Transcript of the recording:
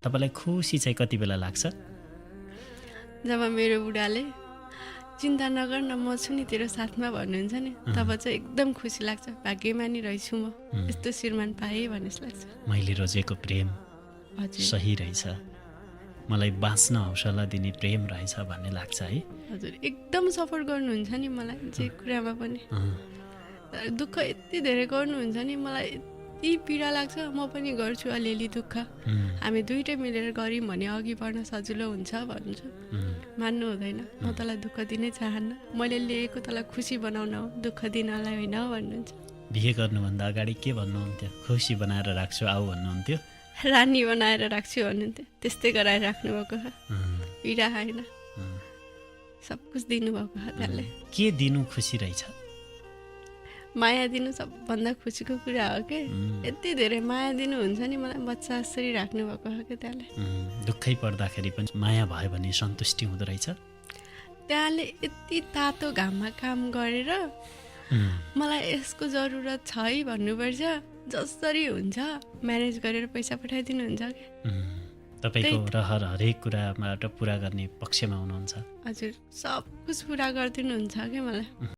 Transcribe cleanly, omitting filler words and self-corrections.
तपाईँलाई खुसी चाहिँ कति बेला लाग्छ? जब मेरो बुढाले चिन्ता नगर न म छु नि तेरो साथमा भन्नुहुन्छ नि, तब चाहिँ एकदम खुसी लाग्छ। भाग्यमानी रहेछु म, यस्तो श्रीमान पाएँ भन्ने जस्तो लाग्छ। मैले रोजेको प्रेम हजुर सही रहेछ, मलाई बाँच्न हौसला दिने प्रेम रहेछ भन्ने लाग्छ है। हजुर एकदम सपोर्ट गर्नुहुन्छ नि मलाई जे कुरामा पनि। दुःख यति धेरै गर्नुहुन्छ नि, मलाई यति पीडा लाग्छ, म पनि गर्छु अलिअलि दुःख। हामी दुइटै मिलेर गऱ्यौँ भने अघि बढ्न सजिलो हुन्छ भन्छु। मान्नु हुँदैन, म तँलाई दुःख दिनै चाहन्न, मैले लिएको तँलाई खुसी बनाउन हो, दुःख दिनलाई होइन भन्नुहुन्छ। बिहे गर्नुभन्दा अगाडि के भन्नुहुन्थ्यो? खुसी बनाएर राख्छु आऊ भन्नुहुन्थ्यो। रानी बनाएर राख्छु भन्नुहुन्थ्यो, त्यस्तै गराएर राख्नुभएको छ। पीडा होइन, सब कुछ दिनुभएको छ त्यसले। के दिनु खुसी रहेछ? माया दिनु सबभन्दा खुसीको कुरा हो कि। यति धेरै माया दिनुहुन्छ नि मलाई, बच्चा जसरी राख्नुभएको हो कि त्यसले। दुःखै पर्दाखेरि पनि माया भयो भने सन्तुष्टि हुँदो रहेछ। त्यहाँले यति तातो घाममा काम गरेर मलाई यसको जरुरत छ है भन्नुपर्छ, जसरी हुन्छ म्यानेज गरेर पैसा पठाइदिनुहुन्छ कि। तपाईँको रहर हरेक कुराबाट पुरा गर्ने पक्षमा हुनुहुन्छ। हजुर सब कुछ पुरा गरिदिनुहुन्छ कि मलाई।